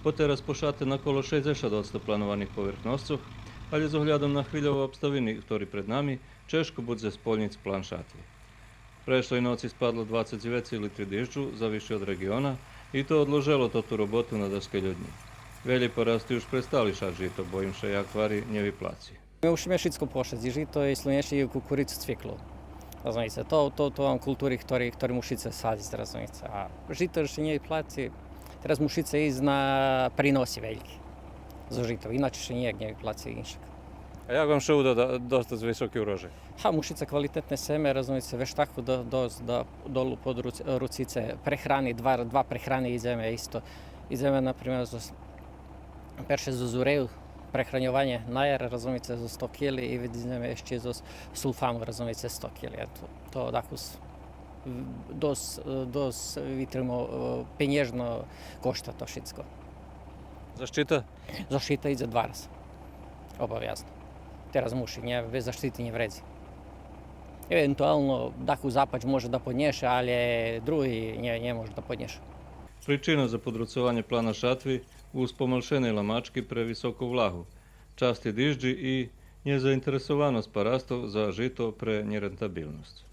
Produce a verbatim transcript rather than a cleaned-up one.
Потераз пошатене коло шейдзешат одсто планованих поверхносцох, алє з оглядом на хвильови обставини хтори пред нами, чежко будзе сполнїц план шатви. Прешлей ноци спадло двацец вецей литри дижджу, завиши од реґиона, и то одложело тоту роботу на даскельо днї. Велї парасти уж престали шац жито, бо им ше як гвари нє виплаци. Ми мушиме шицко пошац, и жито, и слунєчник, и кукурицу, цвиклу. Розумице, то, то, то вам култури хтори, хтори мушице садзиц, розумице. А жито ше нє виплаци, тераз мушице исц на приноси вельки зоз житом, иначе ше нїяк нє виплаци иншак. А як вам ше уда да-, достац високи урожай? Га, мушице квалитетне семе, розумице, вештаху до-, досц да долу под Руц-, Руцице, прехрани, два, два прехрани идземе исто. Идземе, например, зоз, перше зоз урею, прехраньованє на яр, розумице, зоз сто кили, и видзиме ище зоз сулфаму, розумице, сто кили. А то, то дакус, досц, досц витримує, е, пенєжно кошта то шицко. Защита? Защита идзе два раз. Обовязно. Тераз муши, нє, без защити нє вредзи. Евентуално, дакус запач може да поднєше, алє други нє, нє може да поднєше. Причина за подруцованє плана шатви у спомалшеней ламачки пре високу влагу, части дижджи и нєзаинтересованосц парастох за жито пре нєрентабилносц.